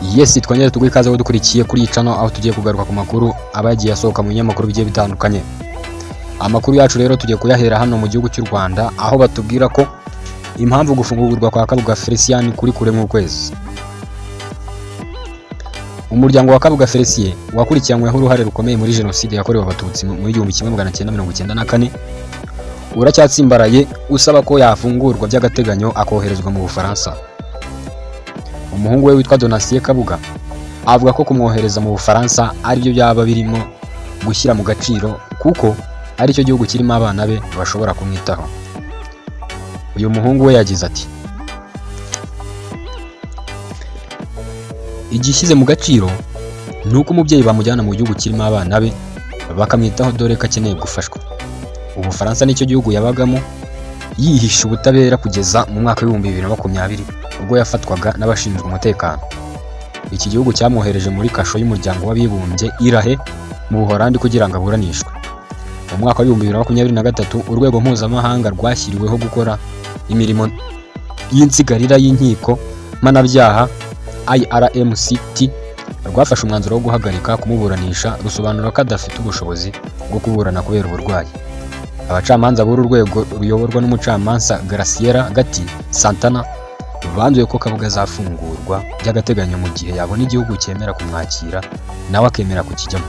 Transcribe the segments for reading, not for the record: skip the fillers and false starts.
Yes, twongere tuguhe ikaze aho dukurikiye kuri iyi channel, aho tugiye kugaruka ku makuru aba yagiye asohoka mu binyamakuru bigiye bitandukanye. Amakuru yacu rero tugiye kuyahera hano mu gihugu cy'u Rwanda, aho batubwira ko impamvu gufungurwa kwa Kabuga Felicien kuri kure nk'ukwezi. Umuryango wa Kabuga Felicien wakurikiranyweho uruhare rukomeye muri Jenoside yakorewe Abatutsi mu 1994 uracyatsimbaraye usaba ko yafungurwa by'agateganyo akoherezwa mu Bufaransa. Umuhungu we witwa Donatien Kabuga avuga ko kumwohereza mu Bufaransa aribyo byaba birimo gushyira mu gaciro, kuko aricyo gihugu kirimo abana be bashobora kumwitaho. Uyu muhungu we yagize ati: "Igishyize mu gaciro ni uko umubyeyi bamujyana mu gihugu kirimo abana be bakamwitaho, dore ko akeneye gufashwa. Ubufaransa nicyo gihugu yabagamo yihisha ubutabera kugeza mu mwaka wa 2020, ubwo yafatwaga n'abashinzwe umutekano. Iki gihugu cyamwohereje muri kasho y'Umuryango w'Abibumbye i La Haye mu Buholandi kugira ngo aburanishwe. Mu mwaka wa 2023, urwego mpuzamahanga rwashyiriweho gukora imirimo y'insigarira y'inkiko mpanabyaha, IRMCT, rwafashe umwanzuro wo guhagarika kumuburanisha, rusobanura ko adafite ubushobozi bwo kuburana kubera uburwayi. Abacamanza b'uru rwego ruyoborwa n'umucamanza Graciela Gatti Santana banzuye ko Kabuga azafungurwa by'agateganyo mu gihe yabona igihugu cyemera kumwakira nawe akemera kukijyamo.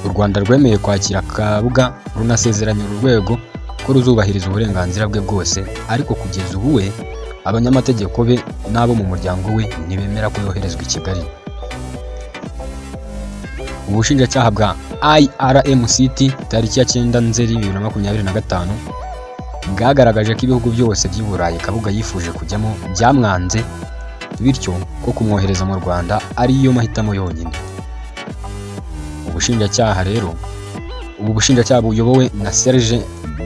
U Rwanda rwemeye kwakira Kabuga, runasezeranya uru rwego ko ruzubahiriza uburenganzira bwe bwose, ariko kugeza ubu we, abanyamategeko be n'abo mu muryango we ntibemera ko yoherezwa i Kigali. Ubushinjacyaha bwa IRMCT tariki ya 9 Nzeri 2025 bwagaragaje ko ibihugu byose by'i Burayi Kabuga yifuje kujyamo byamwanze, bityo ko kumwohereza mu Rwanda ariyo mahitamo yonyine. Ubushinjacyaha rero, ubu bushinjacyaha buyobowe na Serge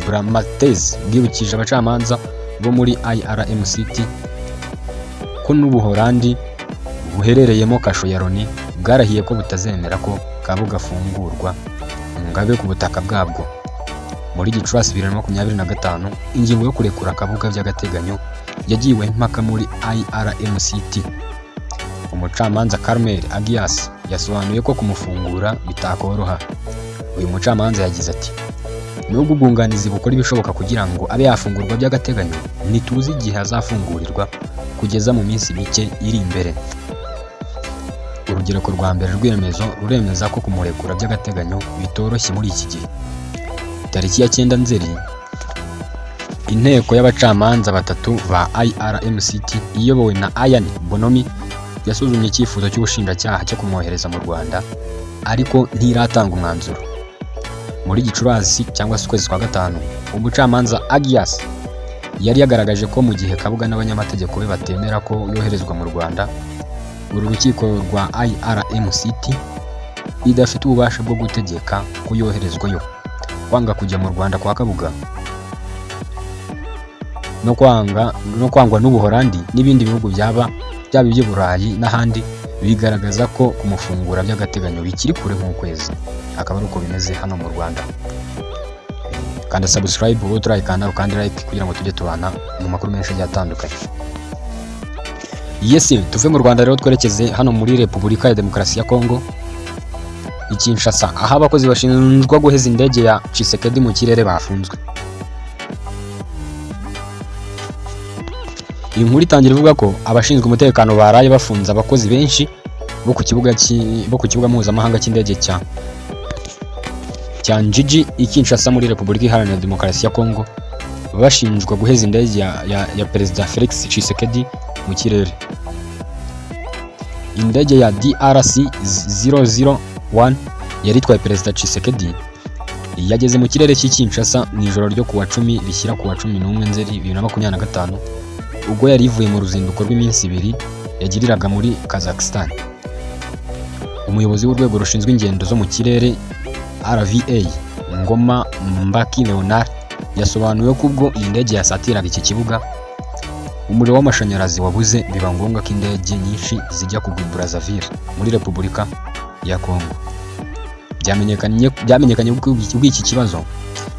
Brammertz, bwibukije abacamanza bo muri IRMCT ko n'Ubuholandi buherereyemo kasho ya Loni bwarahiye ko butazemera ko Kabuga afungurwa ngo abe ku butaka bwabwo. Muri Gicurasi 2025, ingingo yo kurekura Kabuga by'agateganyo yagiweho impaka muri IRMCT. Umucamanza Carmel Agius yasobanuye ko kumufungura bitakoroha. Uyu mucamanza yagize ati: "Nubwo ubwunganizi bukora ibishoboka kugira ngo abe yafungurwa by'agateganyo, ntituzi igihe azafungurirwa kugeza mu minsi mike iri imbere. Urugereko rwa mbere rw'iremezo ruremeza ko kumurekura by'agateganyo bitoroshye muri iki gihe." Tariki ya 9 Nzeri, inteko y'abacamanza batatu ba IRMCT iyobowe na Ian Bonomy yasuzumye icyifuzo cy'ubushinjacyaha cyo kumwohereza mu Rwanda, ariko ntiratanga umwanzuro. Muri Gicurasi cyangwa se ukwezi kwa gatanu, umucamanza Agius yari yagaragaje ko mu gihe Kabuga n'abanyamategeko be batemera ko yoherezwa mu Rwanda, uru rukiko rwa IRMCT idafite ububasha bwo gutegeka ko yoherezwayo. Kwanga kujya mu Rwanda kwa Kabuga no kwanga no kwangwa n'Ubuholandi n'ibindi bihugu byaba iby'i Burayi n'ahandi bigaragaza ko kumufungura by'agateganyo bikiri kure nk'ukwezi. Akaba ari uko bimeze hano mu Rwanda. Kanda subscribe wowe utarayikanda, ukandi like kugira ngo tujye tubana mu makuru menshi agiye atandukanye. Yes, tuve mu Rwanda rero twerekeze hano muri Repubulika ya Demokarasi ya Kongo i Kinshasa, aho abakozi bashinjwa guheza indege ya Tshisekedi mu kirere bafunzwe. Iyi nkuru itangira ivuga ko abashinzwe umutekano baraye bafunze abakozi benshi bo ku kibuga mpuzamahanga cy'indege cya Ndjili i Kinshasa muri Repubulika Iharanira Demokarasi ya Kongo, bashinjwa guheza indege ya Perezida Felix Tshisekedi mu kirere. Indege ya DRC 001 yari itwaye Perezida Tshisekedi yageze mu kirere cy'i Kinshasa mu ijoro ryo kuwa 10 rishyira kuwa 11 Nzeri 2025, ubwo yari ivuye mu ruzinduko rw'iminsi 2 yagiriraga muri Kazakhstan. Umuyobozi w'urwego rushinzwe ingendo zo mu kirere RVA, Ngoma Mbaki Leonard, yasobanuye ko ubwo iyi ndege yasatiraga iki kibuga, umuriro w'amashanyarazi wabuze, biba ngombwa ko indege nyinshi zijya kugwa i Brazzaville muri Repubulika ya Congo. Byamenyekanye ubwo iki kibazo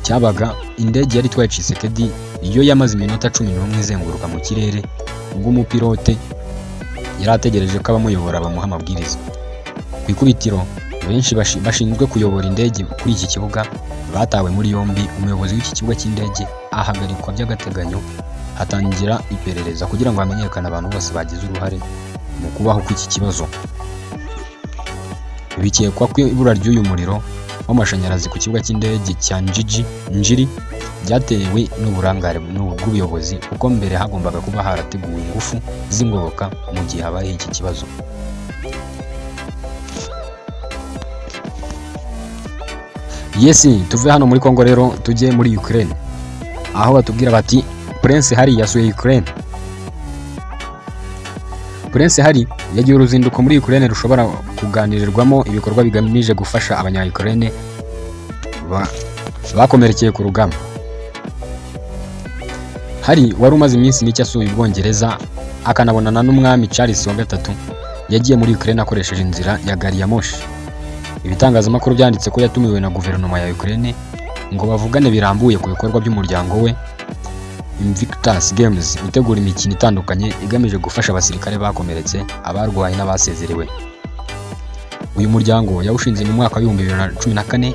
cyabaga, indege yari itwaye Tshisekedi yo yamaze iminota 11 izenguruka mu kirere, ubwo umupilote Yari ategereje ko abamuyobora bamuha amabwiriza. Ku ikubitiro, benshi bashinzwe kuyobora indege kuri iki kibuga batawe muri yombi, umuyobozi w'iki kibuga cy'indege ahagarikwa by'agateganyo, hatangira iperereza kugira ngo hamenyekane abantu bose bagize uruhare mu kubaho kw'iki kibazo. Bikekwa ko ibura ry'uyu muriro w'amashanyarazi ku kibuga cy'indege cya Njiji Njiri byatewe n'uburangare bw'ubuyobozi, kuko mbere hagombaga kuba harateguwe ingufu z'ingoboka mu gihe habaye iki kibazo. Yes, tuve hano muri Congo rero tujye muri Ukraine, aho batubwira bati Prince Harry yasuye Ukraine. Prince Harry yagiye uruzinduko muri Ukraine rushobora kuganirirwamo ibikorwa bigamije gufasha abanya Ukraine bakomerekeye ku rugamba. Harry wari umaze iminsi mike asuye Ubwongereza akanabonana n'umwami Charles wa gatatu, yagiye muri Ukraine akoresheje inzira ya gari ya moshi. Ibitangazamakuru byanditse ko yatumiwe na guverinoma ya Ukraine ngo bavugane birambuye ku bikorwa by'umuryango we Invictus Games, utegura imikino itandukanye igamije gufasha abasirikare bakomeretse, abarwaye n'abasezerewe. Uyu muryango yawushinze mu mwaka wa 2014.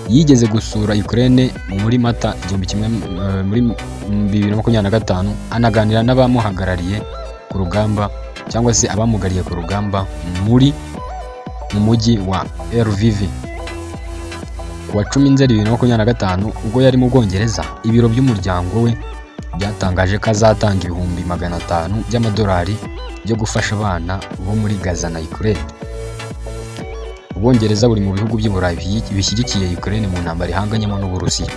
Yigeze gusura Ukraine muri Mata 1000 muri 2025, anaganira n'abamuhagarariye ku rugamba cyangwa se abamugariye ku rugamba mu mujyi wa Lviv. Ku wa 10 Nzeri 2025, ubwo yari mu Bwongereza, ibiro by'umuryango we byatangaje ko azatanga 500,000 by'amadolari byo gufasha abana bo muri Gaza na Ukraine. Ubwongereza buri mu bihugu by'i Burayi bishyigikiye Ukraine mu ntambara ihanganyemo n'Uburusiya.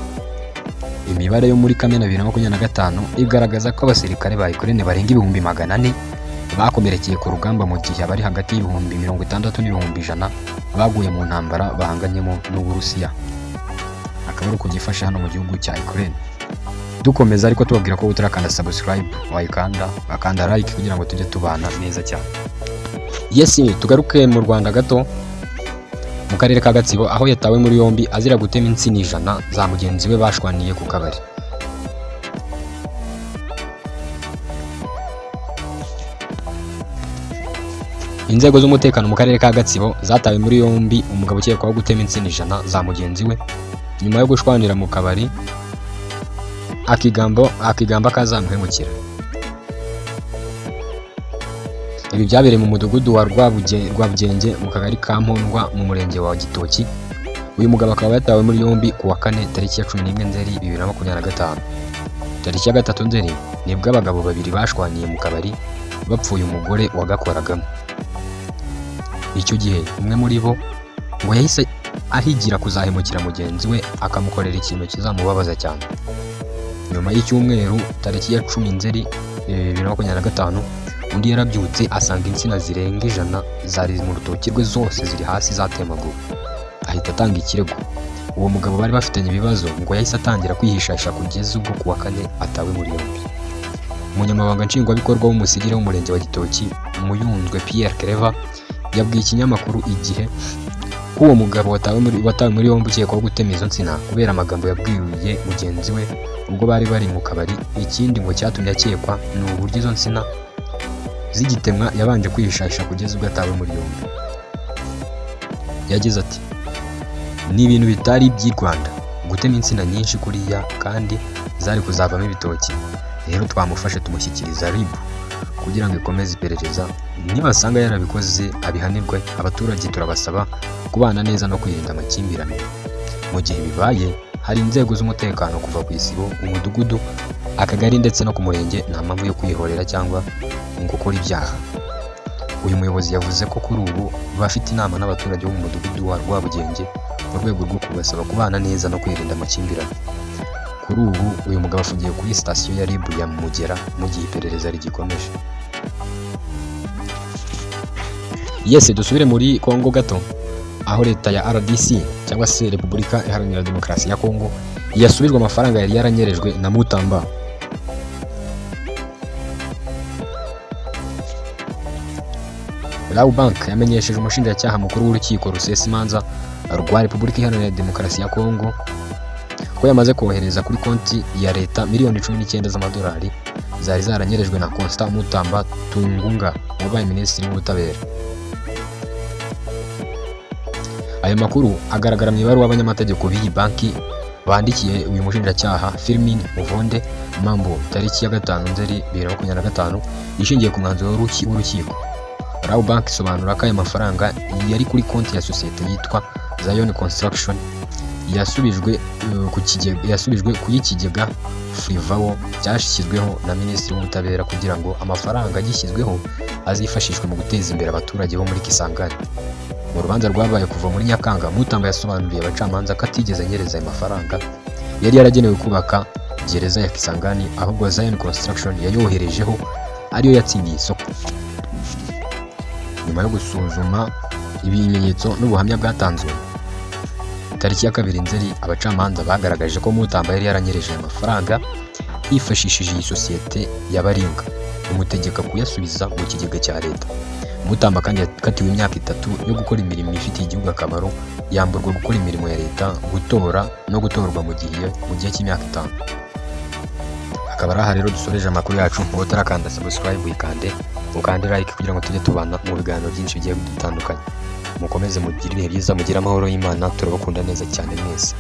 Imibare yo muri Kamena 2025 igaragaza ko abasirikare ba Ukraine barenga 400,000 bakomerekeye ku rugamba, mu gihe abari hagati y'ibihumbi 60 n'ibihumbi 100 baguye mu ntambara bahanganyemo n'Uburusiya. Akaba ari uko byifashe hano mu gihugu cya Ukraine. Dukomeza ariko tubabwira ko utarakanda subscribe wayikanda, bakanda like kugira ngo tujye tubana neza cyane. Yes, tugaruke mu Rwanda gato, mu karere ka Gatsibo, aho yatawe muri yombi azira gutema insina 100 za mugenzi we bashwaniye ku kabari. Inzego z'umutekano mu karere ka Gatsibo zatawe muri yombi umugabo ukekwaho gutema insina 100 za mugenzi we nyuma yo gushwanira mu kabari, akigamba ko azamuhemukira. Ibi byabereye mu mudugudu wa Rwabugenge mu kagari ka Mpondwa mu murenge wa Gitoki. Uyu mugabo akaba yatawe muri yombi ku wa kane tariki ya 11 Nzeri 2025. Tariki ya 3 Nzeri nibwo abagabo babiri bashwaniye mu kabari bapfuye umugore wagakoragamo. Icyo gihe umwe muri bo ngo yahise ahigira kuzahemukira mugenzi we akamukorera ikintu kizamubabaza cyane. Nyuma y'icyumweru tariki ya 10 Nzeri 2025, undi yarabyutse asanga insina zirenga 100 zari mu rutoki rwe zose ziri hasi zatemaguwe, ahita atanga ikirego. Uwo mugabo bari bafitanye ibibazo ngo yahise atangira kwihishahisha kugeza ubwo ku wa kane atawe muri yombi. Umunyamabanga nshingwabikorwa w'umusigire w'umurenge wa Gitoki, Muyunzwe Pierre Claver, yabwiye ikinyamakuru Igihe ko uwo mugabo watawe muri yombi ukekwaho gutema izo nsina kubera amagambo yabwiye mugenzi we ubwo bari bari mu kabari. Ikindi ngo cyatumye akekwa ni uburyo izo nsina zigitemwa yabanje kwihishahisha kugeza ubwo atawe muri yombi. Yagize ati: "Ni ibintu bitari iby'i Rwanda gutema insina nyinshi kuriya kandi zari kuzavamo ibitoki. Rero twamufashe tumushyikiriza RIB kugira ngo ikomeze iperereza, nibasanga yarabikoze abihanirwe. Abaturage turabasaba kubana neza no kwirinda amakimbirane. Mu gihe bibaye hari inzego z'umutekano kuva ku isibo, umudugudu, akagari ndetse no ku murenge, nta mpamvu yo kwihorera cyangwa ngo ukore ibyaha." Uyu muyobozi yavuze ko kuri ubu bafite inama n'abaturage bo mu mudugudu wa Rwabugenge mu rwego rwo kubasaba kubana neza no kwirinda amakimbirane. Kuri ubu uyu mugabo afungiye kuri sitasiyo ya RIB ya Mugera mu gihe iperereza rigikomeje. Yes, dusubire muri Congo gato, aho leta ya RDC cyangwa se Repubulika Iharanira Demokarasi ya Congo yasubijwe amafaranga yari yaranyerejwe na Mutamba. Rawbank yamenyesheje umushinjacyaha mukuru w'urukiko rusesa imanza rwa Repubulika Iharanira Demokarasi ya Congo ko yamaze kohereza kuri konti ya leta miliyoni 19 z'amadolari Zari zaranyerejwe na Constant Mutamba Tungunga wabaye Minisitiri w'Ubutabera. Ayo makuru agaragara mu ibaruwa abanyamategeko b'iyi banki bandikiye uyu mushinjacyaha Firmin Muvonde Mambo tariki ya 5 Nzeri 2025, ishingiye ku mwanzuro w'urukiko. Rawbank isobanura ko ayo mafaranga yari kuri konti ya sosiyete yitwa Zion Construction yasubijwe ku y'ikigega Frivao cyashyizweho na Minisitiri w'Ubutabera kugira ngo amafaranga agishyizweho azifashishwe mu guteza imbere abaturage bo muri Kisangani. Mu rubanza rwabaye kuva muri Nyakanga, Mutamba yasobanuriye abacamanza ko atigeze anyereza ayo mafaranga yari yaragenewe kubaka gereza ya Kisangani, ahubwo Zion Construction yayoherejeho ariyo yatsindiye isoko. Nyuma yo gusuzuma ibimenyetso n'ubuhamya bwatanzwe, tariki ya 2 Nzeri, abacamanza bagaragaje ko Mutamba yari yaranyereje aya mafaranga yifashishije iyi sosiyete ya Baringa, imutegeka kuyasubiza mu kigega cya leta. Mutamba kandi yakatiwe imyaka 3 yo gukora imirimo ifitiye igihugu akamaro, yamburwa gukora imirimo ya leta, gutora no gutorwa mu gihe cy'imyaka 5. Akaba ari aha rero dusoreje amakuru yacu. Wowe utarakanda subscribe, uyikande, ukande like kugira ngo tujye tubana mu biganiro byinshi bigiye bitandukanye. Mukomeze mugire ibihe byiza, mugire amahoro y'Imana, turabakunda neza cyane mwese.